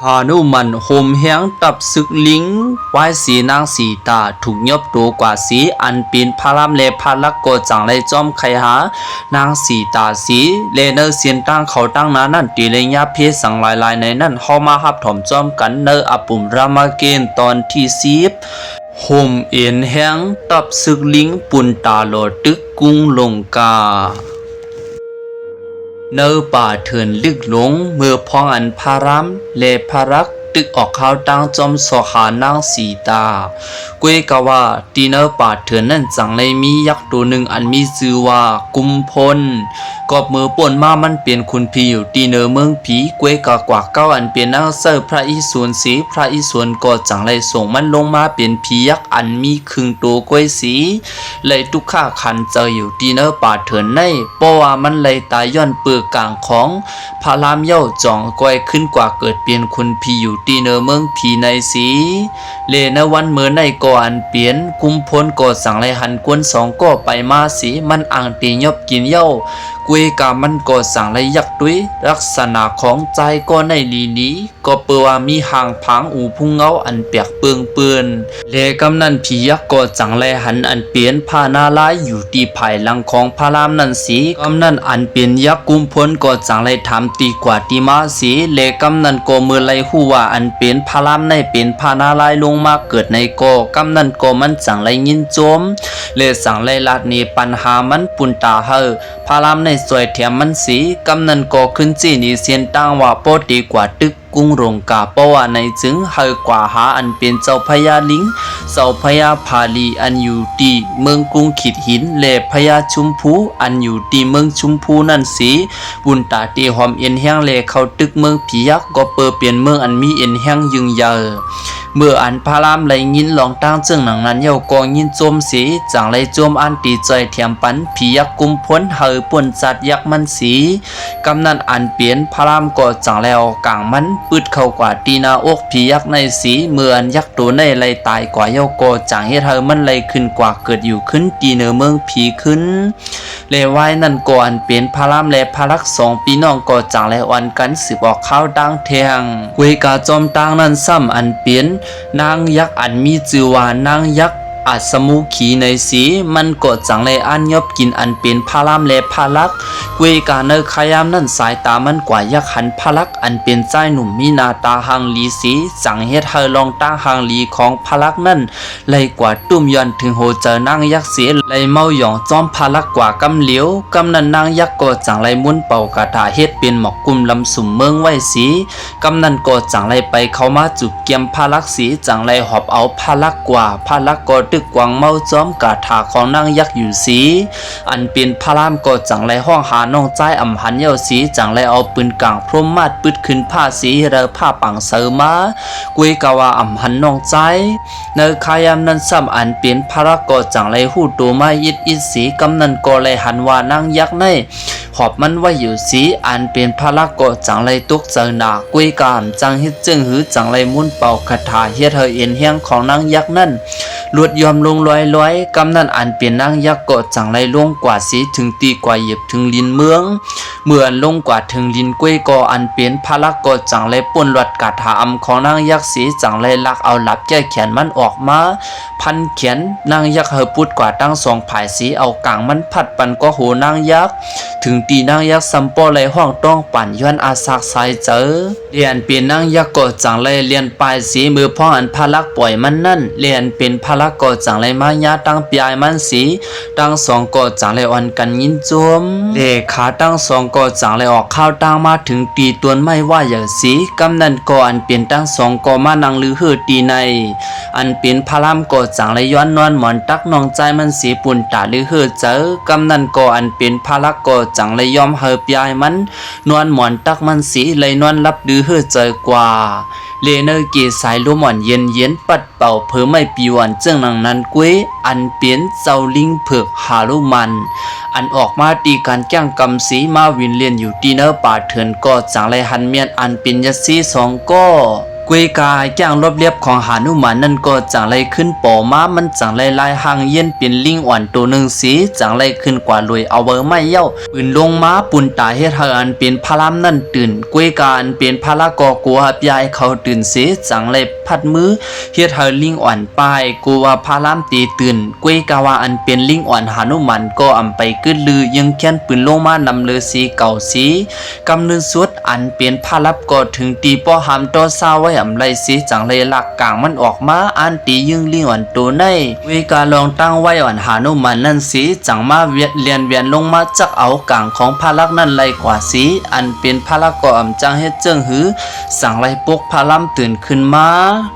ຫານຸມັນໂຫມແຮງທັບຊຶກລິງ ວາຍສີນາງສີຕາຖືກຍົບໂຕກວ່າສີ ອັນເປັນພະລາມ ແລະ ພະລັກກໍຈັ່ງໄດ້ຈ້ອມໄຂ່ຫານາງສີຕາສີ ແລະ ໃນເສັ້ນທາງເຂົາຕັ້ງໜ້ານັ້ນ ທີ່ໄລຍະເພສັງຫຼາຍໆໃນນັ້ນ ເຮົາມາຮັບຖອມພ້ອມກັນໃນອະປຸມຣາມະເກນຕອນທີສິບ ໂຫມເອັນແຮງ ທັບຊຶກລິງປຸນຕາຫຼໍ່ຕຶກກຸງລົງກາ. ໃນປ່າເຖື່ອນລຶກລົງ ເມື່ອພ້ອງອັນພະລາມ ແລະ ພະລັກຕຶກອອກຂ່າວຕ່າງຈ້ອມຊອກຫານາງສີຕາ ກວຍກາວ່າ ທີ່ໃນປ່າເຖື່ອນນັ້ນຈັ່ງໄດ້ມີຍັກໂຕໜຶ່ງອັນມີຊື່ວ່າກຸມພົນ ກອບເມື່ອປົ້ນມາມັນເປັນຂຸນຜີຢູ່ທີ່ເໜືອເມືອງຜີ ກວຍກາກວ່າເກົ່າອັນເປັນນາງໃຊ້ພະອິສົນສີ ພະອິສົນກໍຈັ່ງໄດ້ສົ່ງມັນລົງມາເປັນຜີຍັກອັນມີຄຶ່ງໂຕກວຍສີ ແລະ ທຸກຂະຂັນໃຈຢູ່ທີ່ໃນປ່າເຖື່ອນໃນ ເພາະວ່າມັນໄດ້ຕາຍຍ້ອນເປີກາງຂອງພະລາມເຍົາ ຈ່ອງກວຍຄືນກວ່າເກີດເປັນຂຸນຜີຢູ່ທີ່ເໜືອເມືອງຜີໃນສີ ແລະ ໃນວັນເມື່ອໃນກໍອັນເປັນກຸມພົນກໍຈັ່ງໄດ້ຫັນຄົນສອງກໍໄປມາສີ ມັນອ່າງເຕຍົບກິນເຍົາ ກວຍກາມັນກໍຈັ່ງໄດ້ຢາກຕຸ້ຍລັກສະນະຂອງຊາຍກໍໃນລີລີ ກໍເປີວ່າມີຫາງຜາງອູພຸງເງົາອັນແປກເປິງເປິນ ແລະ ກຳນັ້ນຜີຍັກກໍຈັ່ງໄດ້ຫັນອັນເປັນພະນາລາຍຢູ່ທີ່ພາຍຫຼັງຂອງພະລາມນັ້ນສີ ກຳນັ້ນອັນເປັນຍັກກຸມພົນກໍຈັ່ງໄດ້ຖາມທີ່ກວ່າທີ່ມາສີ ແລະ ກຳນັ້ນກໍເມື່ອໄດ້ຮູ້ວ່າອັນເປັນພະລາມໃນເປັນພະນາລາຍລົງມາເກີດໃນກໍ ກຳນັ້ນກໍມັນຈັ່ງໄດ້ຍິນຊົມ ແລະ ຈັ່ງໄດ້ລາດເນປັນຫາມັນປຸນຕາໃຫ້ພະລາມໃນຊ່ອຍແຖມມັນສີ ກຳນັ້ນກໍຂຶ້ນຊີ້ໜີເສັ້ນທາງວ່າບໍ່ເຕກວ່າຕຶກ ກຸງລົງກາ ເພາະວ່າໃນຈຶ່ງໃຫ້ກວ່າຫາອັນເປັນເຈົ້າພະຍາລິງ ເຈົ້າພະຍາຜາລີ ອັນຢູ່ທີ່ເມືອງກຸງຂີດຫີນ ແລະ ພະຍາຊຸມພູ ອັນຢູ່ທີ່ເມືອງຊຸມພູນັ້ນສີ ບຸນຕາເຕຫອມເອັນແຮງ ແລະ ເຂົ້າຕຶກເມືອງຜີຍັກ ກໍເປີເປັນເມືອງອັນມີເອັນແຮງຍິ່ງໃຫຍ່. ເມື່ອອັນພະລາມໄດ້ຍິນລອງຕາງເຊິ່ງໜັງນັ້ນເຍົາກໍຍິນຊົມສີ ຈັ່ງໄດ້ໂຈມອັນຕີຊ່ອຍແຖມປັນຜີຍັກກຸມພົນໃຫ້ປົ້ນຊາດຍັກມັນສີ ກຳນັ້ນອັນເປັນພະລາມກໍຈັ່ງໄດ້ເອົາກາງມັນປຶດເຂົ້າກວ່າທີ່ໜ້າອົກຜີຍັກໃນສີ ເມື່ອອັນຍັກໂຕໃນໄດ້ຕາຍກວ່າເຍົາກໍຈັ່ງເຮັດໃຫ້ມັນໄດ້ຂຶ້ນກວ່າເກີດຢູ່ຂຶ້ນທີ່ເໜືອເມືອງຜີຂຶ້ນ ແລະ ວາຍນັ້ນກໍອັນເປັນພະລາມ ແລະ ພະລັກສອງພີ່ນ້ອງກໍຈັ່ງໄດ້ອ່ອນກັນສືບອອກຂ່າວຕ່າງແທ່ງ ກວຍກາຈອມຕ່າງນັ້ນຊ້ຳອັນເປັນ ນາງຍັກອັນມີຊື່ວ່ານາງຍັກອາສະມຸຂີໃນສີ ມັນກໍຈັ່ງໄດ້ອັນຍົບກິນອັນເປັນພະລາມ ແລະ ພະລັກ ກວຍກາໃນຄາຍາມນັ້ນສາຍຕາມັນກວ່າຍັກຫັນພະລັກອັນເປັນຊາຍໜຸ່ມມີໜ້າຕາຮັ່ງລີສີ ຈັ່ງເຮັດໃຫ້ລອງຕາຮັ່ງລີຂອງພະລັກນັ້ນໄດ້ກວ່າຕຸ້ມຍ້ອນເຖິງຫົວໃຈນາງຍັກເສ ໄດ້ເມົາຢອງຈອມພະລັກກວ່າກຳຫຼຽວ ກຳນັ້ນນາງຍັກກໍຈັ່ງໄດ້ມົນເປົ່າຄາຖາເຮັດເປັນໝອກກຸ້ມລຳສຸມເມືອງໄວ້ສີ ກຳນັ້ນກໍຈັ່ງໄດ້ໄປເຂົ້າມາຈູບແກ້ມພະລັກສີ ຈັ່ງໄດ້ຫອບເອົາພະລັກກວ່າ ພະລັກກໍຕຶກກວາງເມົາຈອມກາຖາຂອງນາງຍັກຢູ່ສີ ອັນເປັນພະລາມກໍຈັ່ງໄດ້ຮ້ອງຫານ້ອງຊາຍອຳຫັນເຍົາສີ ຈັ່ງໄດ້ເອົາປືນກາງພົມມາດປຶດຂຶ້ນຟ້າສີ ແລ້ວພາປັງເສີມາ ກວຍກາວ່າອຳຫັນນ້ອງຊາຍ ໃນຄາຍາມນັ້ນຊ້ຳອັນເປັນພະລັກກໍຈັ່ງໄດ້ຮູ້ໂຕມາອິດໆສີ ກຳນັ້ນກໍໄດ້ຫັນວ່ານາງຍັກໃນ ຫອບມັນໄວ້ຢູ່ສີ ອັນເປັນພະລັກກໍຈັ່ງໄດ້ຕົກໃຈໜັກ ກວຍກາອຳຈັງເຮັດເຊິ່ງຫື ຈັ່ງໄດ້ມົນເປົ່າຄາຖາເຮັດໃຫ້ເອັນແຮງຂອງນາງຍັກນັ້ນຫຼຸດຢ່ອມລົງລອຍໆ ກຳນັ້ນອັນເປັນນາງຍັກກໍຈັ່ງໄດ້ລົງກວ່າສີ ເຖິງຕີກວ່າຢຽບເຖິງດິນເມືອງ ເມື່ອອັນລົງກວ່າເຖິງດິນ ກວຍກໍອັນເປັນພະລັກກໍຈັ່ງໄດ້ປົ້ນລອດກາຖາອຳຂອງນາງຍັກສີ ຈັ່ງໄດ້ລັກເອົາດາບແກ້ແຂນມັນອອກມາ ພັນແຂນນາງຍັກໃຫ້ປຸດກວ່າທັງສອງຝ່າຍສີ ເອົາກາງມັນພັດປັນກໍໂຫນາງຍັກ ເຖິງທີ່ນາງຍັກຊ້ຳບໍ່ໄດ້ຮ້ອງຕ້ອງປານຍ້ອນອາສາກສາຍໃຈ ແລະ ອັນເປັນນາງຍັກກໍຈັ່ງໄດ້ລຽນປ່າຍສີ ເມື່ອພ້ອງອັນພະລັກປ່ອຍມັນນັ້ນ ແລະ ອັນເປັນພະລັກກໍຈັ່ງໄດ້ມາຍາຕັ້ງປຽຍມັນສີ ທັງສອງກໍຈັ່ງໄດ້ອ່ອນກັນຍິນຊົມ ແລະ ຂາທັງສອງກໍຈັ່ງໄດ້ອອກຂ່າວຕ່າງມາເຖິງທີ່ຕົ້ນໄມ້ວ່າໃຫຍ່ສີ ກຳນັ້ນກໍອັນເປັນທັງສອງກໍມານັ່ງລືເຮີທີ່ໃນ ອັນເປັນພະລາມກໍຈັ່ງໄດ້ຍ້ອນນອນໝອນຕັກນ້ອງຊາຍມັນສີ ປຸນຕາລືເຮີໃຈ ກຳນັ້ນກໍອັນເປັນພະລັກກໍຈັ່ງໄດ້ຍອມໃຫ້ປຽຍມັນນອນໝອນຕັກມັນສີ ໄດ້ນອນຫຼັບລືເຮີໃຈກວ່າ ແລະ ໃນເກສາຍລົມອ່ອນເຢັນໆ ປັດເປົ່າເຜີໄມ້ປິວອັນເຈິ່ງໜັງນັ້ນ ກວຍ ອັນເປັນເຈົ້າລິງເຜືອກຫານຸມັນ ອັນອອກມາຕີການແກ້ງກຳສີ ມາວິນລຽນຢູ່ທີ່ໃນປ່າເຖື່ອນ ກໍຈັ່ງໄດ້ຫັນແມ່ນອັນເປັນຍັດຊີສອງກໍ ກວຍກາແກ້ງລອບລຽບຂອງຫະນຸມານນັ້ນກໍຈັ່ງໄດ້ຂຶ້ນປໍມາ, ມັນຈັ່ງໄດ້ລາຍຮ່າງເຢັນເປັນລິງອ່ອນໂຕໜຶ່ງເສ, ຈັ່ງໄດ້ຂຶ້ນກວາດລຸຍເອົາໃບໄມ້ເຍົາ ປືນລົງມາປຸ້ນຕາເຮັດໃຫ້ອັນເປັນພະລາມນັ້ນຕື່ນ. ກວຍກາອັນເປັນພະລັກກໍກົວພະຍາຍເຂົາຕື່ນເສ, ຈັ່ງໄດ້ພັດມືເຮັດໃຫ້ລິງອ່ອນປ່າຍ, ກົວວ່າພະລາມເຕຕື່ນ. ກວຍກາວ່າອັນເປັນລິງອ່ອນຫະນຸມານກໍອຳໄປກຶດລື, ຍິງແຄ້ນປືນລົງມານຳເລີເສເກົ່າເສ. ກຳເນີນສຸດອັນເປັນພະລັບກໍເຖິງທີ່ປໍຫ້າມຕໍ່ຊາໄວ້ອຳໄລເສ, ຈັ່ງໄດ້ລາກກາງມັນອອກມາ, ອັນທີ່ຍິງລິງອ່ອນໂຕໃນ ເວກາລອງຕັ້ງໄວ້ອ່ອນຫານຸມານນັ້ນເສ, ຈັ່ງມາວຽນ ແລ່ນວຽນລົງມາຈັກເອົາກາງຂອງພະລັກນັ້ນໄລ່ກວ່າເສ. ອັນເປັນພະລັກກໍອຳຈັ່ງເຮັດເຈີງຮື, ຈັ່ງໄລ່ປຸກພະລາມຕື່ນຂຶ້ນມາ.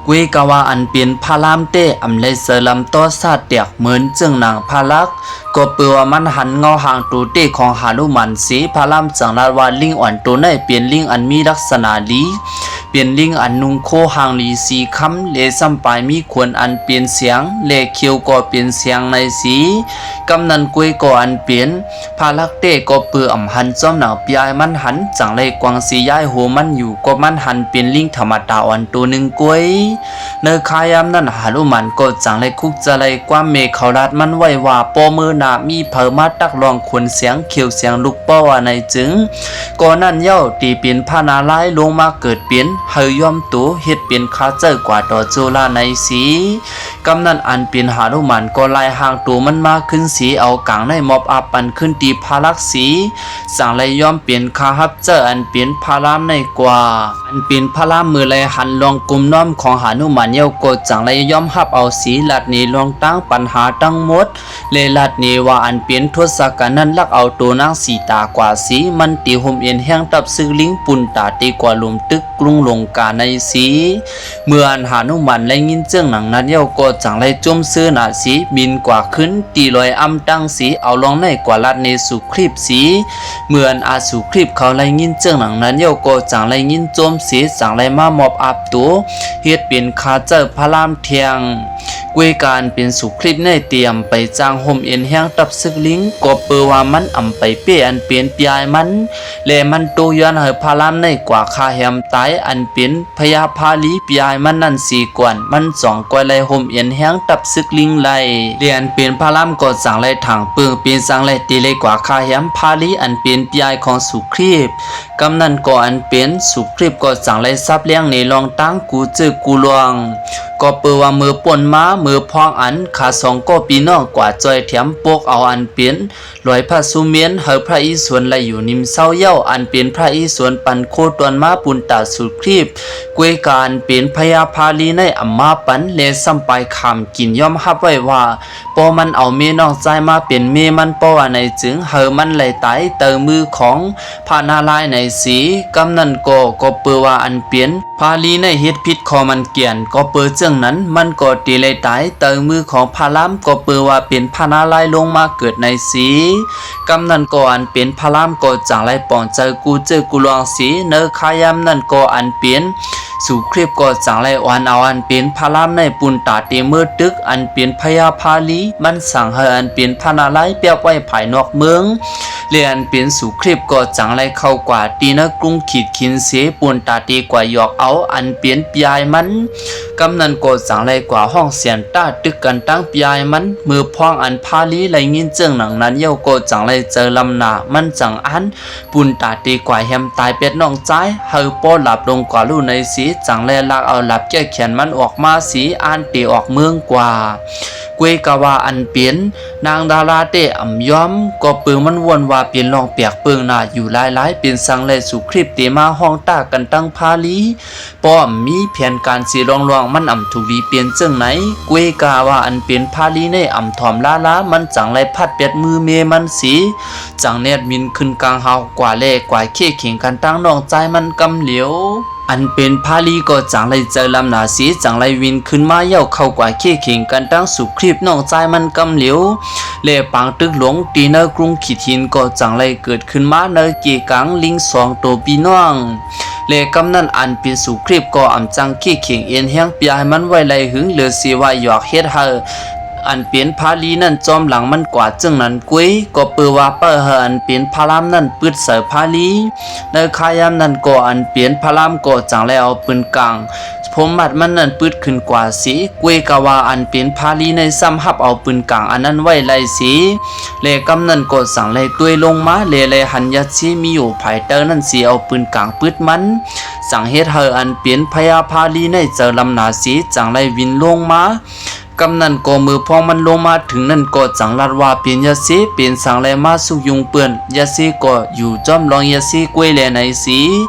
ເວກາວ່າອັນເປັນພະລາມເຕະອຳໄລ່ເສີລຳຕໍ່ຊາດແຕກເໝິນເຈີງນາງພະລັກ. ກໍເປີວ່າມັນຫັນເງົາຮ່າງໂຕເຕະຂອງຫານຸມານເສ, ພະລາມຈັ່ງລາດວ່າລິງອ່ອນໂຕໃນເປັນລິງອັນມີລັກສະນະດີ, ເປັນລິງອັນນຸ່ງໂຄຮ່າງດີສີຄຳ ແລະ ສ່ຳປາຍມີຂົນອັນເປັນສຽງ ແລະ ຂຽວກໍເປັນສຽງໃນເສ. ກຳນັ້ນກວຍກໍອັນເປັນພະລັກເຕະກໍເປີອຳຫັນຈອມໜາວປຽຍມັນຫັນ, ຈັ່ງໄດ້ກວາງເສຍ້າຍໂຫມັນຢູ່, ກໍມັນຫັນເປັນລິງທຳມະດາອ່ອນໂຕໜຶ່ງກວຍ. ໃນຄາຍາມນັ້ນຫານຸມານກໍຈັ່ງໄດ້ຄຸກຈະໄລ່ກວາມແມ່ເຂົາລາດມັນໄວ້ວ່າ ປໍເມີນາມີໃຜມາຕັກລອງຂົນສຽງຂຽວສຽງລຸກປໍວ່າໃນຈຶ່ງ ກໍນັ້ນເຍົາເຕເປັນພະນາລາຍລົງມາເກີດເປັນ ໃຫ້ຍ້ອມໂຕເຮັດເປັນຄາເຈົ້າກວ່າຕໍ່ໂຈລາໃນເສ. ກຳນັ້ນອັນເປັນຫານຸມານກໍລາຍຮ່າງໂຕມັນມາຂຶ້ນເສ, ເອົາກາງໃນມອບອາບປັນຂຶ້ນທີ່ພະລັກເສ. ຈັ່ງໄດ້ຍອມເປັນຂ້າຮັບເຈົ້າອັນເປັນພະລາມໃນກວ່າ. ອັນເປັນພະລາມເມື່ອໄດ້ຫັນລອງກຸມນ້ອມຂອງຫານຸມານແລ້ວ ກໍຈັ່ງໄດ້ຍອມຮັບເອົາເສ, ລາດເນລອງຕາງປັນຫາທັງໝົດ ແລະ ລາດເນວ່າອັນເປັນທົດສະກັນນັ້ນລັກເອົາໂຕນາງສີຕາກວ່າເສ, ມັນເຕໂຮມເອັນແຮງທັບຊຶກລິງ ປຸ້ນຕາເຕກວ່າລົມຕຶກກຸງລົງກາໃນເສ. ເມື່ອອັນຫານຸມານໄດ້ຍິນເຈີງໜັງນັ້ນແລ້ວ ກໍຈັ່ງໄດ້ຈົ່ມເຊີໜ້າເສ ບິນກວ່າຂຶ້ນ ຕີລອຍອຳຕັງເສ ເອົາລອງໃນກວ່າລັດເນສຸຄຣິບເສ. ເມື່ອອັນອາສຸຄຣິບເຂົາໄດ້ຍິນເຈີງໜັງນັ້ນແລ້ວ ກໍຈັ່ງໄດ້ຍິນໂຈມເສ ຈັ່ງໄດ້ມາມອບອາບໂຕ ເຮັດເປັນຂ້າເຈົ້າພະລາມແທ່ງ. ກວຍກາອັນເປັນສຸຄຣິບໃນຕຽມໄປຈ້າງໂຮມເອັນແຮງທັບຊຶກລິງ ກໍເປີວ່າມັນອຳໄປເປ້ອັນເປັນປຽຍມັນ ແລະ ມັນໂຕຍ້ອນໃຫ້ພະລາມໃນກວ່າຂ້າແຮມຕາຍ ອັນເປັນ ພະຍາພາລີປຽຍມັນນັ້ນເສກ່ອນ, ມັນຈັ່ງກວ່າໄດ້ໂຮມເອັນແຮງທັບຊຶກລິງໄດ້. ແລະ ອັນເປັນພະລາມກໍຈັ່ງໄດ້ຖາງເປິງ ເປັນຈັ່ງໄດ້ຕີໄລ່ກວ່າຂ້າແຮມພາລີອັນເປັນປຽຍຂອງສຸຄຣິບ. ກຳນັ້ນກໍອັນເປັນສຸຄຣິບກໍຈັ່ງໄດ້ສັບແລ້ງເນລອງຕາງກູເຈີກູລວງ. ກໍເປີວ່າເມື່ອປົ້ນມາ ເມື່ອພວງອັນຂ້າສອງກໍພີ່ນ້ອງກວ່າຈ່ອຍແຖມປົກເອົາອັນເປັນ ລອຍພະສຸເມນ ໃຫ້ພະອິສວນໄດ້ຢູ່ນິມເຊົາເຍົາ ອັນເປັນພະອິສວນປັນໂຄຕອນມາປຸນຕາສຸຄຣິບ. ກວຍກາອັນເປັນພະຍາພາລີໃນອຳມາປັນ ແລະ ສ່ຳປາຍຂ້າມກິນຍອມຮັບໄວ້ວ່າ ພໍມັນເອົາເມນ້ອງຊາຍມາເປັນເມມັນ ເພາະວ່າໃນຈຶ່ງໃຫ້ມັນໄດ້ຕາຍໃຕ້ມືຂອງພະນາລາຍໃນເສ. ກຳນັ້ນກໍ ກໍເປີວ່າອັນເປັນ ພາລີໃນເຮັດຜິດຂໍ້ໝັ້ນກຽນ ກໍເປີເຊິ່ງນັ້ນ ມັນກໍເຕໄດ້ຕາຍໃຕ້ມືຂອງພະລາມ ກໍເປີວ່າເປັນພະນາລາຍລົງມາເກີດໃນເສ. ກຳນັ້ນກໍອັນເປັນພະລາມກໍຈັ່ງໄດ້ປອງໃຈກູເຈີກູລວງເສ. ໃນຄາຍາມນັ້ນກໍອັນເປັນສຸຄຣິບກໍຈັ່ງໄດ້ອ່ອນເອົາອັນເປັນພະລາມໃນປຸນຕາເຕເມີຕຶກ ອັນເປັນພະຍາພາລີ ມັນສັ່ງໃຫ້ອັນເປັນພະນາລາຍແປບໄວ້ພາຍນອກເມືອງ. ແລະ ອັນເປັນສຸຄຣິບກໍຈັ່ງໄດ້ເຂົ້າກວ່າຕີໃນກຸງຂີດຂີນເສ ປຸນຕາເຕກວ່າຢອກເອົາອັນເປັນປຽຍມັນ. ກຳນັ້ນກໍຈັ່ງໄດ້ກວ່າຮ້ອງສຽນຕາຕຶກກັນຕັ້ງປຽຍມັນ. ເມື່ອພວງອັນພາລີໄດ້ຍິນເຈີງໜັງນັ້ນແລ້ວ ກໍຈັ່ງໄດ້ເຈີລຳໜ້າ ມັນຈັ່ງອັນ ປຸນຕາເຕກວ່າແຮມຕາຍແປດນ້ອງຊາຍ ໃຫ້ປໍຫຼັບລົງກວ່າລູກໃນເສ ຈັ່ງໄດ້ລາກເອົາຫຼັບແກ້ແຂນມັນອອກມາເສ ອັນເຕອອກເມືອງກວ່າ. ກວຍກາວ່າອັນເປັນ ນາງດາລາເຕອຳຍອມ ກໍເປີມັນວົນວ່າເປັນລອງແປກເປິງໜ້າຢູ່ຫຼາຍໆ ເປັນສັງແລສຸຄຣິບເຕມາຮ້ອງຕາກັນຕັ້ງພາລີ ປ້ອມມີແຜນການເສລ່ອງໆ ມັນອຳທຸກດີເປັນເຊິ່ງໃນ. ກວຍກາວ່າອັນເປັນພາລີໃນອຳຖອມລາລາ ມັນຈັ່ງໄດ້ພັດແປດມືເມມັນເສ ຈັ່ງແນບມິນຂຶ້ນກາງເຮົາກວ່າແລກວ່າເຄເຂັງກັນຕັ້ງນ້ອງຊາຍມັນກຳຫຼຽວ. ອັນເປັນພາລີກໍຈັ່ງໄດ້ເຈີລຳໜ້າເສ ຈັ່ງໄດ້ວິນຂຶ້ນມາເຍົາເຂົ້າກວ່າເຄເຂັງກັນຕັ້ງສຸຄຣິບນ້ອງຊາຍມັນກຳຫຼຽວ. ແລະ ປາງຕຶກຫຼົງທີ່ໃນກຸງຂີດຫີນກໍຈັ່ງໄດ້ເກີດຂຶ້ນມາໃນເກກາງລິງສອງໂຕພີ່ນ້ອງ. ແລະ ກຳນັ້ນອັນເປັນສຸຄຣິບກໍອຳຈັ່ງເຄເຂັງເອັນແຮງປຽຍມັນໄວ້ໄດ້ຫຶງເຫຼືອເສວ່າຢອກເຮັດໃຫ້ ອັນເປັນພາລີນັ້ນຈອມຫຼັງມັນກວ່າເຊິ່ງນັ້ນເກຍ ກໍເປີວ່າເປີໃຫ້ອັນເປັນພະລາມນັ້ນປຶດໃສ່ພາລີ. ໃນຄາຍາມນັ້ນກໍອັນເປັນພະລາມກໍຈັ່ງໄດ້ເອົາປືນກາງ ພົມມັດມັນນັ້ນປຶດຂຶ້ນກວ່າເສ ເກຍກະວ່າອັນເປັນພາລີໃນຊ້ຳຮັບເອົາປືນກາງອັນນັ້ນໄວ້ໄລ່ເສ ແລະກຳນັ້ນກໍຈັ່ງໄດ້ຕົວຍລົງມາ ແລະໄດ້ຫັນຍັດຊີມີຢູ່ພາຍໃຕ້ນັ້ນເສ ເອົາປືນກາງປຶດມັນ ຈັ່ງເຮັດໃຫ້ອັນເປັນພະຍາພາລີໃນໃຈລຳໜາເສ ຈັ່ງໄດ້ວິນລົງມາ. ກຳນັ້ນກໍເມື່ອພວງມັນລົງມາເຖິງນັ້ນກໍຈັ່ງລັດວ່າ ເປັນຍາເຊ ເປັນສັງແລມາສຸກຍຸງເປື້ອນ ຍາເຊກໍຢູ່ຈ້ອມລອງຍາເຊກວຍແລໃນເສ.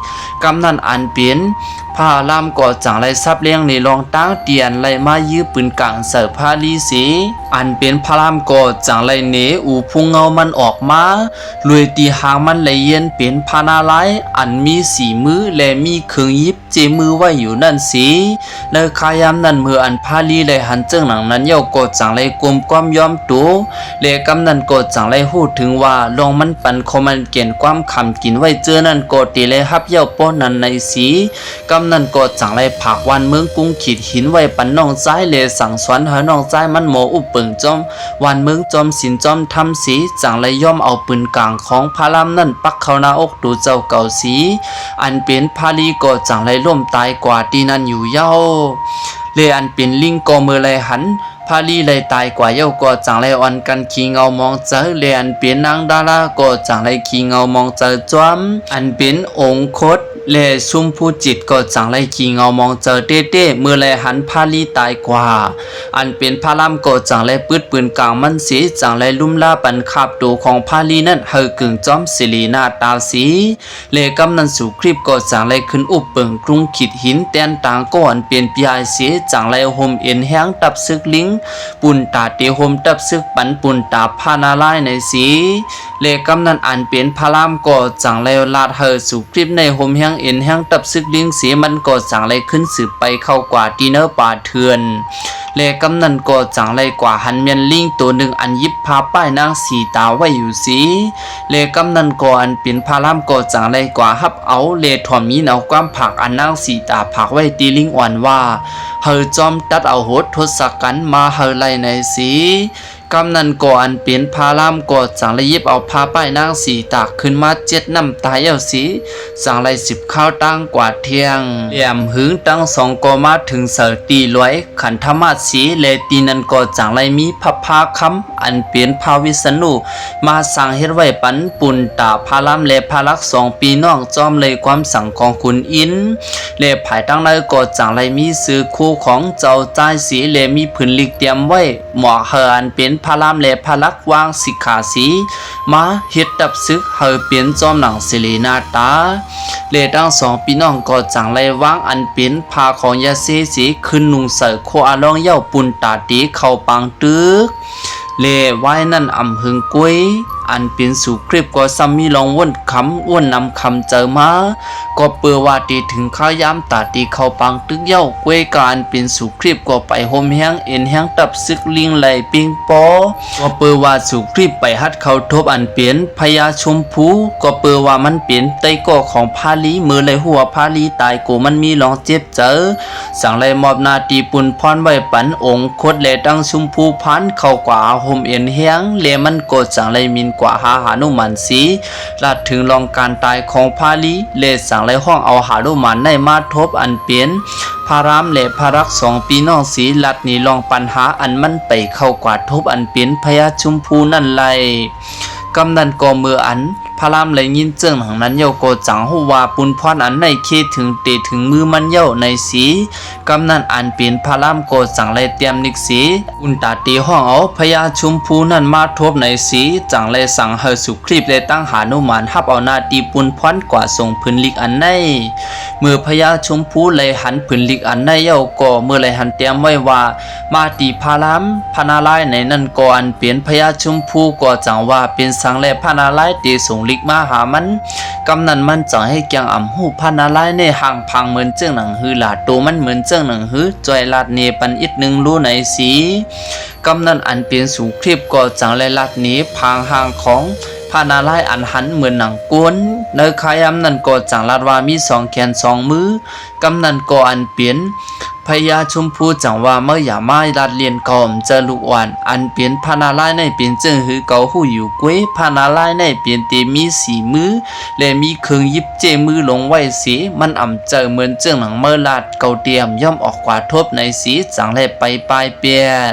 ກຳນັ້ນອັນເປັນພະລາມກໍຈັ່ງໄດ້ສັບແລງໃນລອງຕາງ ທີ່ອັນໄດ້ມາຢື້ປືນກາງໃສ່ພາລີເສ. ອັນເປັນພະລາມກໍຈັ່ງໄດ້ເໜອູພຸງເງົາມັນອອກມາ ລວຍທີ່ຫາງມັນໄດ້ເຢັນເປັນພະນາລາຍ ອັນມີສີ່ມື ແລະມີເຄື່ອງຫຍິບ ເຈມືໄວ້ຢູ່ນັ້ນເສ. ໃນຄາຍາມນັ້ນເມື່ອອັນພາລີໄດ້ຫັນເຈີ່ງໜັງນັ້ນແລ້ວ ກໍຈັ່ງໄດ້ກົມຄວາມຍອມໂຕ ແລະກຳນັ້ນກໍຈັ່ງໄດ້ຮູ້ເຖິງວ່າ ລອງມັນປັນຂອງມັນແກ່ນຄວາມຂຳກິນໄວ້ເຈີ່ນັ້ນ ກໍເຕໄດ້ຮັບແລ້ວປ້ອນນັ້ນໃນເສ. ກຳນັ້ນກໍຈັ່ງໄດ້ຝາກວັນເມືອງກຸງຂີດຫີນໄວ້ປັນນ້ອງຊາຍ ແລະສັ່ງສອນໃຫ້ນ້ອງຊາຍມັນໝໍອຸບເປິງຈອມ ວັນເມືອງຈອມສິນຈອມທຳເສ ຈັ່ງໄດ້ຍອມເອົາປືນກາງຂອງພະລາມນັ້ນປັກເຂົ້າໜ້າອົກໂຕເຈົ້າເກົ່າເສ. ອັນເປັນພາລີກໍຈັ່ງໄດ້ລົ້ມຕາຍກວ່າທີ່ນັ້ນຢູ່ເຍົາະ ແລະອັນເປັນລິງກໍເມື່ອໄດ້ຫັນພາລີໄດ້ຕາຍກວ່າເຍົາະ ກໍຈັ່ງໄດ້ອ່ອນກັນຂີ້ເຫງົາໝອງໃຈ ແລະອັນເປັນນາງດາລາກໍຈັ່ງໄດ້ຂີ້ເຫງົາໝອງໃຈຈອມ ອັນເປັນອົງຄົດ ແລະຊຸມພູຈິດກໍຈັ່ງໄດ້ຂີ້ເຫງົາໝອງໃຈເຕ້ໆ ເມື່ອໄດ້ຫັນພາລີຕາຍກວ່າ. ອັນເປັນພະລາມກໍຈັ່ງໄດ້ປຶດປືນກາງມັນເສ ຈັ່ງໄດ້ລຸມລາປັນຄາບໂຕຂອງພາລີນັ້ນໃຫ້ເກີງຈອມສິລິນາຕາເສ ແລະກຳນັ້ນສຸຄຣິບກໍຈັ່ງໄດ້ຂຶ້ນອຸບເປິງກຸງຂີດຫີນແຕ່ນຕາງກໍອັນເປັນປີອາຍເສ ຈັ່ງໄດ້ໂຮມເອັນແຮງທັບເສິກລິງ ປຸນຕາເຕໂຮມທັບເສິກປັນປຸນຕາພະນາລາຍໃນເສ. ແລະກຳນັ້ນອັນເປັນພະລາມກໍຈັ່ງໄດ້ລາດໃຫ້ສຸຄຣິບໃນໂຮມແຮງເອັນແຮງທັບເສິກລິງເສ ມັນກໍຈັ່ງໄດ້ຂຶ້ນສືບໄປເຂົ້າກວ່າທີ່ເນີປ່າເຖື່ອນ ແລະກຳນັ້ນກໍຈັ່ງໄດ້ກວ່າຫັນແມ່ນລິງໂຕໜຶ່ງອັນຫຍິບຜ້າປ້າຍນາງສີຕາໄວ້ຢູ່ເສ ແລະກຳນັ້ນກໍອັນເປັນພະລາມກໍຈັ່ງໄດ້ກວ່າຮັບເອົາ ແລະຖ່ອມຍິນເອົາຄວາມຝາກອັນນາງສີຕາຝາກໄວ້ທີ່ລິງອ່ອນວ່າ ໃຫ້ຈອມຕັດອະໂຫດທົດສະກັນມາໃຫ້ໄລ່ໃນເສ. ກຳນັ້ນກໍອັນເປັນພະລາມກໍຈັ່ງໄດ້ຫຍິບເອົາຜ້າປ້າຍນາງສີຕາຂຶ້ນມາເຈັດນ້ຳຕາຍເອົາເສ ຈັ່ງໄດ້ສືບຂ່າວຕ່າງກວ່າທ່ຽງ ແຫຼມຫຶງທັງສອງກໍມາເຖິງໃສ່ທີ່ລອຍຂັນທະມາດເສ ແລະທີ່ນັ້ນກໍຈັ່ງໄດ້ມີພະພາຄຳ ອັນເປັນພະວິສະນຸ ມາສ້າງເຮັດໄວ້ປັນປຸນຕາພະລາມ ແລະພະລັກສອງພີ່ນ້ອງ ຈອມໄດ້ຄວາມສັ່ງຂອງຂຸນອິນ ແລະພາຍທາງໃນກໍຈັ່ງໄດ້ມີຊື່ຄູ່ຂອງເຈົ້າຊາຍເສ ແລະມີຜືນລິກຕຽມໄວ້ ໝວກໃຫ້ອັນເປັນພະລາມ ແລະພະລັກວາງສິກຂາສີ ມາເຮັດທັບເສິກໃຫ້ເປັນຈອມໜັງສິລິນາຕາ ແລະທັງສອງພີ່ນ້ອງກໍຈັ່ງໄດ້ວາງອັນເປັນຜ້າຂອງຍາເຊສີຂຶ້ນນຸ່ງໃສ່ໂຄອາລອງເຍົາ ປຸນຕາຕີເຂົ້າປາງຕຶກ ແລະວາຍນັ້ນອຳເຫິງກວຍ ອັນເປັນສຸຄຣິບກໍຊ້ຳມີລອງວົນຄຳ ວົນນຳຄຳໃຈມາ ກໍເປີວ່າຕີເຖິງຄາຍາມຕາຕີເຂົ້າປາງຕຶກເຍົາ ກວຍກາອັນເປັນສຸ ຄຣິບກໍໄປໂຮມແຮງເອັນແຮງທັບເສິກລິງໄຫຼປິງປໍ ກໍເປີວ່າສຸຄຣິບໄປຮັດເຂົ້າທົບອັນເປັນພະຍາຊົມພູ ກໍເປີວ່າມັນເປັນໄຕກໍຂອງພາລີ ເມື່ອໄດ້ຮູ້ວ່າພາລີຕາຍກໍມັນມີລອງເຈັບໃຈ ຈັ່ງໄດ້ມອບໜ້າທີ່ປຸນພອນໄວ້ປັນອົງຄົດ ແລະ ທັງຊົມພູພານເຂົ້າກວ່າໂຮມເອັນແຮງ ແລະ ມັນກໍຈັ່ງໄດ້ໝິ່ນກວ່າຫາຫານຸມານສີ ລາດເຖິງລອງການຕາຍຂອງພາລີ ແລະ ຈັ່ງໄດ້ຮ້ອງເອົາຫານຸມານໃນມາທົບອັນເປັນ ພະລາມ ແລະ ພະລັກສອງພີ່ນ້ອງສີ ລັດໜີລອງປັນຫາອັນມັນໄປເຂົ້າກວາດທົບອັນເປັນພະຍາຊົມພູນັ້ນໄດ້. ກຳນັ້ນກໍເມື່ອອັນພະລາມໄດ້ຍິນເຈີ່ງດັ່ງນັ້ນເຍົາກໍຈັ່ງຮູ້ວ່າປຸນພອນອັນໃນເຄເຖິງເຕເຖິງມືມັນເຍົາໃນສີ. ກຳນັ້ນອັນເປັນພະລາມກໍຈັ່ງໄດ້ຕຽມນິກສີ ອຸນຕາເຕຮ້ອງເອົາພະຍາຊົມພູນັ້ນມາທົບໃນສີ ຈັ່ງໄດ້ສັ່ງໃຫ້ສຸຄຣິບ ແລະ ຕັ້ງຫານຸມານຮັບເອົາໜ້າທີ່ປຸນພອນກວາດສົ່ງຜືນລິກອັນໃນ. ເມື່ອພະຍາຊົມພູໄດ້ຫັນຜືນລິກອັນໃນເຍົາກໍເມື່ອໄດ້ຫັນຕຽມໄວ້ວ່າ ມາຕີພະລາມ ພະນາລາຍໃນນັ້ນກໍອັນເປັນພະຍາຊົມພູກໍຈັ່ງວ່າເປັນສັງແລພະນາລາຍເຕສົ່ງລິກມາຫາມັນ. ກຳນັ້ນມັນຈັ່ງໃຫ້ແກ່ງອຳຮູ້ພະນາລາຍໃນຮ່າງພາງເໝືອນເຈີ່ງໜັງຫື ລະໂຕມັນເໝືອນເຈີ່ງໜັງຫື ຈ່ອຍລາດເນປັນອິດໜຶ່ງລູໃນສີ. ກຳນັ້ນອັນເປັນສຸຄຣິບກໍຈັ່ງໄດ້ລາດເນພາງຮ່າງຂອງພະນາລາຍອັນຫັນເໝືອນໜັງກົ້ນ. ໃນຄາຍາມນັ້ນກໍຈັ່ງລາດວ່າມີສອງແຂນສອງມື. ກຳນັ້ນກໍອັນເປັນພ ພະຍາຊົມພູຈັ່ງວ່າ ເມົາຢ່າມາລັດລ້ຽນເຂົາ ເຈົ້າລູກອ່ອນ, ອັນເປັນພະນາລາຍໃນເປັນເຈີງຄືເຂົາຮູ້ຢູ່ເກວຍ, ພະນາລາຍໃນເປັນເຕມີສີ່ມື ແລະມີເຄື່ອງຢິບເຈ້ມືລົງໄວ້ເສ, ມັນອຳເຈີເໝືອນເຈີງໜັງເມົາລາດ, ເຂົາຕຽມຍອມອອກກວາທົບໃນເສ, ຈັ່ງແລໄປປາຍແປດ.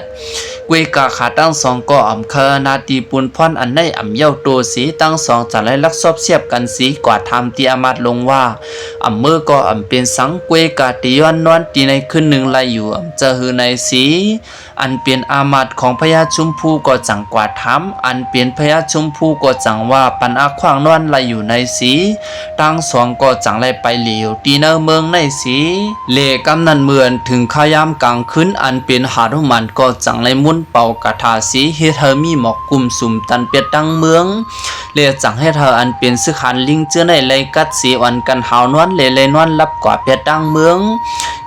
ເກວຍກາຂາທັງສອງກໍອຳຄານາຕີປຸນພອນອັນໃນອຳເຍົາໂຕເສ, ທັງສອງຈັ່ງໄດ້ລັກຊອບຊຽບກັນເສ, ກວາດຖາມຕີອາມາດລົງວ່າ ອຳເມີກໍອຳເປັນສັງ, ເກວຍກາຕິຍອນນອນຕີໃນຄືນໜຶ່ງໄດ້ຢູ່ ອຳເຈົ້າຮືໃນເສ. ອັນເປັນອາມາດຂອງພະຍາຊົມພູກໍຈັ່ງກວາດຖາມ, ອັນເປັນພະຍາຊົມພູກໍຈັ່ງວ່າ ປັນອາຂວ້າງນອນໄດ້ຢູ່ໃນເສ, ທັງສອງກໍຈັ່ງໄດ້ໄປຫຼຽວ ທີ່ໃນເມືອງໃນເສ. ແລະກຳນັ້ນເມື່ອເຖິງຄາຍາມກາງຄືນ, ອັນເປັນຫານຸມານກໍຈັ່ງໄດ້ມົນເປົ່າກາຖາເສ, ເຮັດໃຫ້ມີໝອກກຸ້ມສຸມຕັນເປັດທັງເມືອງ, ແລະຈັ່ງເຮັດໃຫ້ອັນເປັນຊຶກຫານລິງເຈືອໃນໄລ່ກັດເສ, ອອນກັນຫາວນອນ ແລະໄລ່ນອນຫຼັບກວ່າເປັດທັງເມືອງ.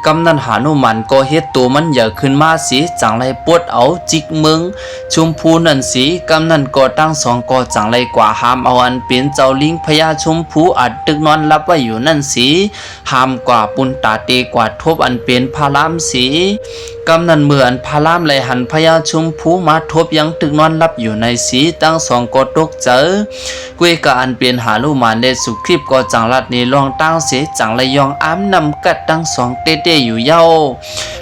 ກຳນັ້ນຫານຸມານກໍເຮັດໂຕມັນໃຫຍ່ຂຶ້ນມາເສ, ຈັ່ງໄດ້ປົດເອົາຈິກເມືອງ ຊົມພູນັ້ນເສ. ກຳນັ້ນກໍທັງສອງກໍຈັ່ງໄດ້ກວາຫາມເອົາອັນເປັນເຈົ້າລິງພະຍາຊົມພູ ອັນຕຶກນອນຫຼັບໄວ້ຢູ່ນັ້ນເສ, ຫາມກວາປຸນຕາເຕກວາທົບອັນເປັນພະລາມເສ. ກຳນັ້ນເມື່ອອັນພະລາມໄດ້ຫັນພະຍາຊົມພູມາທົບຍັງຕຶກນອນຫຼັບຢູ່ໃນເສ, ທັງສອງກໍຕົກໃຈ. ເກວຍກາອັນເປັນຫານຸມານ ແລະສຸຄຣິບກໍຈັ່ງລັດໜີລ່ອງຕາງເສ, ຈັ່ງໄດ້ຍ່ອງອ້າມນຳກັດທັງສອງເຕໆຢູ່ເຍົາ.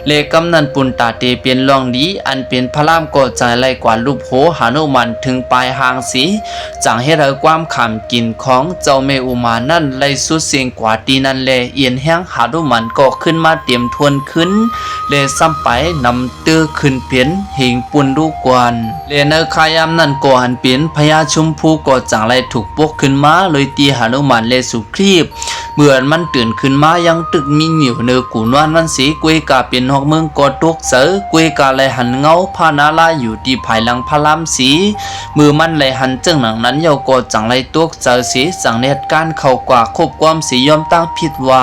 ແລະກຳນັ້ນປຸນຕາເຕເປັນລ່ອງດີ, ອັນເປັນພະລາມກໍຈັ່ງໄດ້ກວາດລູບໂຫຫານຸມານເຖິງປາຍຫາງເສ, ຈັ່ງເຮັດໃຫ້ຄວາມຂາມກິນຂອງເຈົ້າແມ່ອຸມານັ້ນໄດ້ສຸດເສັງກວ່າທີ່ນັ້ນ ແລະອຽນແຮງຫານຸມານກໍຂຶ້ນມາເຕັມທວນຄືນ ແລະຊຳໄປນຳ ເຕີຂຶ້ນເປັນເຫງປຸນລູກກວນ. ແລະໃນຄາຍາມນັ້ນກໍອັນເປັນພະຍາຊົມພູກໍຈັ່ງໄດ້ຖືກປຸກຂຶ້ນມາໂດຍຕີຫານຸມານ ແລະສຸຄຣີບ. ເມື່ອອັນມັນຕື່ນຂຶ້ນມາຍັງຕຶກມີຢູ່ເນີກູນອນມັນເສ, ເກວຍກາເປັນນອກເມືອງກໍຕົກໃຈ. ເກວຍກາໄດ້ຫັນເງົາພະນາລາຍຢູ່ທີ່ພາຍຫຼັງພະລາມເສ. ເມື່ອມັນໄດ້ຫັນເຈີງໜັງນັ້ນເຍົາກໍຈັ່ງໄດ້ຕົກໃຈເສ, ຈັ່ງແນດການເຂົ້າກວ່າຄວບຄວາມເສ, ຍອມຕາງຜິດວ່າ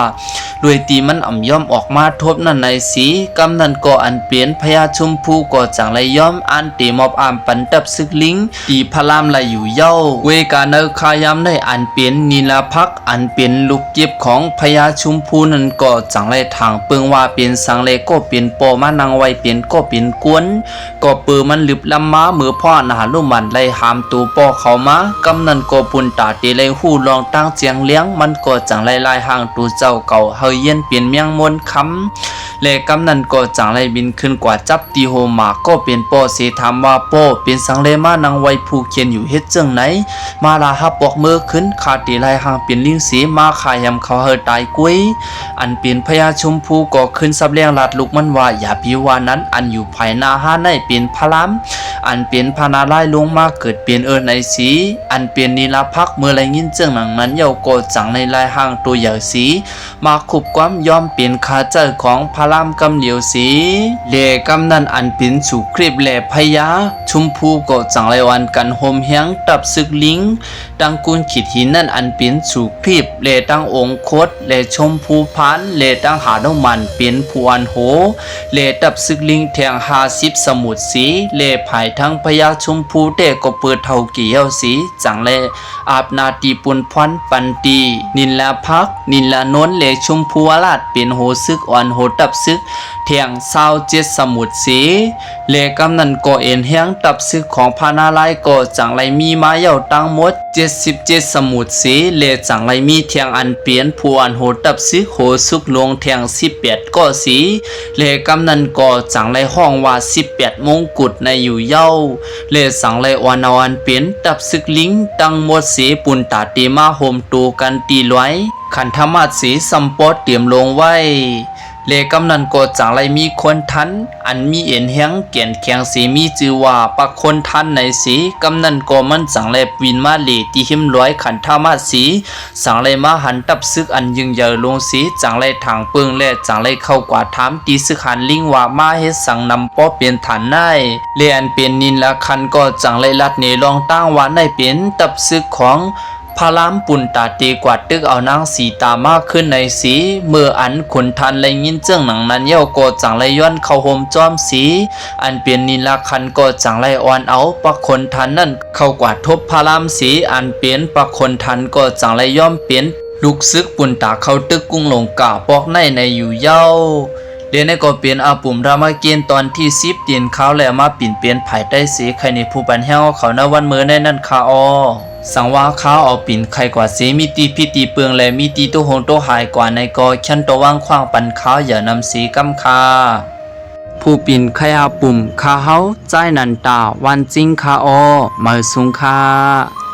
ໂດຍທີ່ມັນອຳຍອມອອກມາທົບນັ້ນໃນເສ. ກຳນັ້ນກໍອັນເປັນພະຍາຊົມພູກໍຈັ່ງໄດ້ຍອມອັນເຕມອບອາມປັນທັບຊຶກລິງ ທີ່ພະລາມໄດ້ຢູ່ເຍົາ. ເກວຍກາໃນຄາຍາມໃນອັນເປັນນິລາພັກ ອັນເປັນລູກເກັບຂອງພະຍາຊົມພູນັ້ນກໍຈັ່ງໄດ້ຖາມເບິ່ງວ່າເປັນສັງ ແລະກໍເປັນປໍມານັ່ງໄວ້ເປັນກໍເປັນກວນ. ກໍເປີມັນລຶບລຳມາ ເມື່ອພໍ່ອານຫານຸມານໄດ້ຫາມໂຕປໍເຂົ້າມາ. ກຳນັ້ນກໍປຸນຕາເຕໄດ້ຮູ້ລ່ອງຕາງແຈ້ງແລງ, ມັນກໍຈັ່ງໄດ້ລາຍຮ່າງໂຕເຈົ້າເກົ່າໃຫ້ຢຽນເປັນແມງມົນຄຳ. ແລະກຳນັ້ນກໍຈັ່ງໄດ້ບິນຂຶ້ນກວ່າຈັບທີ່ໂຮມາ ກໍເປັນປໍເສ, ຖາມວ່າ ປໍ ເປັນສັງແລມານັ່ງໄວ້ຜູກແຂນຢູ່ເຮັດຈັ່ງໃດ? ມາລາຮັບອອກເມືອຄືນ, ຂ້າເຕລາຍຮ່າງເປັນລິງເສ, ມາຂ້າຢຳເຂົາໃຫ້ຕາຍກວຍ. ອັນເປັນພະຍາຊົມພູກໍຂຶ້ນສັບແລງລາດລູກມັນວ່າ ຢ່າໄປວ່ານັ້ນ, ອັນຢູ່ພາຍໜ້າຫ້ານໃນເປັນພະລາມ ອັນເປັນພະນາລາຍລົງມາເກີດເປັນເອີນໃນເສ. ອັນເປັນນິລາພັກເມື່ອໄດ້ຍິນເຈີງໜັງນັ້ນເຍົາກໍຈັ່ງໄດ້ລາຍຮ່າງໂຕໃຫຍ່ເສ, ມາຄຸບຄວາມຍອມເປັນຂ້າເຈົ້າຂອງພະລາມກຳຫຼຽວເສ. ແລະກຳນັ້ນອັນເປັນສຸຄຣີບ ແລະພະຍາຊົມພູກໍຈັ່ງໄດ້ອ່ອນກັນໂຮມແຮງທັບຊຶກລິງ ທັງກຸນຂີດຫີນນັ້ນອັນເປັນສຸຄຣີບ ແລະທັງອົງຄົດ ແລະຊົມພູພານ ແລະທັງຫານຸມານເປັນຜູ້ອັນໂຫ ແລະທັບຊຶກລິງແທງຫ້າສິບສະໝຸດເສ. ແລະພາຍທັງພະຍາຊົມພູແຕ່ກໍເປີດເທົ່າເກຍເຍົາເສ, ຈັ່ງໄດ້ອາບໜ້າຕີປຸນພອນປັນຕີ ນິນລາພັກ ນິນລານົນ ແລະຊົມພູວະລາດ ເປັນໂຫຊຶກອ່ອນໂຫທັບຊຶກ ແທງຊາວເຈັດສະໝຸດເສ. ແລະກຳນັ້ນກໍເອັນແຮງທັບຊຶກຂອງພະນາລາຍກໍຈັ່ງໄດ້ມີມາເຍົາທັງໝົດເຈັດສິບເຈັດສະໝຸດເສ, ແລະຈັ່ງໄດ້ມີແທງອັນເປັນຜູ້ອັນໂຫທັບຊຶກໂຫຊຶກຫຼວງແທງສິບແປດກໍເສ. ແລະກຳນັ້ນກໍຈັ່ງໄດ້ຮ້ອງວ່າສິບແປດມົງກຸດໃນຢູ່ເຍົາ, ແລະສັງໄດ້ອ່ອນເອົາອັນເປັນທັບຊຶກລິງທັງໝົດເສ, ປຸນຕາເຕມາໂຮມໂຕກັນຕີລວຍ ຂັນທະມາດເສ ຊຳປໍຕຽມລົງໄວ້. ແລະກຳນັ້ນກໍຈັ່ງໄດ້ມີຄົນທັນ ອັນມີເອັນແຮງແກ່ນແຂງເສ ມີຊື່ວ່າປະຄົນທັນໃນເສ. ກຳນັ້ນກໍມັນຈັ່ງໄດ້ບິນມາເລທີ່ຫິມລວຍຂັນທະມາດເສ, ຈັ່ງໄດ້ມາຫັນທັບຊຶກອັນຍິ່ງໃຫຍ່ລົງເສ, ຈັ່ງໄດ້ຖາງເບິ່ງ ແລະຈັ່ງໄດ້ເຂົ້າກວາດຖາມທີ່ຊຶກຫັນລິງວ່າມາເຮັດສັງນຳປໍເປັນຖານໃນ. ແລະອັນເປັນນິນລະຄັນກໍຈັ່ງໄດ້ລັດເນລອງຕາງວ່າໃນເປັນທັບຊຶກຂອງ ພະລາມປຸນຕາເຕກວາດຕຶກເອົານາງສີຕາມາຄືນໃນເສ. ເມື່ອອັນຄົນທັນໄດ້ຍິນເຈີງໜັງນັ້ນເຍົາກໍຈັ່ງໄດ້ຍ້ອນເຂົ້າໂຮມຈອມເສ, ອັນເປັນນິນລະຄັນກໍຈັ່ງໄດ້ອ່ອນເອົາປະຄົນທັນນັ້ນເຂົ້າກວາດທົບພະລາມເສ, ອັນເປັນປະຄົນທັນກໍຈັ່ງໄດ້ຍອມເປັນລູກຊຶກປຸນຕາເຂົ້າຕຶກກຸງຫຼົງກາປອກໃນໃນຢູ່ເຍົາ. ແລະ ນີ້ກໍເປັນອາປຸ້ມຣາມະເກນຕອນທີສິບ ຕີນຂາວແລ້ວມາປິ່ນເປັນຝ່າຍໃຕ້ເສ ໄຄໃນຜູ້ປັນແຮງເຮົາເຂົ້າໃນວັນມື້ໃນນັ້ນຄະອໍ. ສັງວ່າຄາວເອົາປິ່ນໄຄກວ່າເສ ມີຕີຜິດຕີເປິງ ແລະ ມີຕີໂຕໂຫງໂຕຫາຍກວ່າໃນກໍ ຂຽນໂຕວາງຂວ້າງປັນຄາວຢ່ານຳເສກຳຄະ. ຜູ້ປິ່ນໄຄອາປຸ້ມ ຄາເຮົາ ຈາຍນັນຕາ ວັນຈິງຄະອໍ ມາສູງຄະ.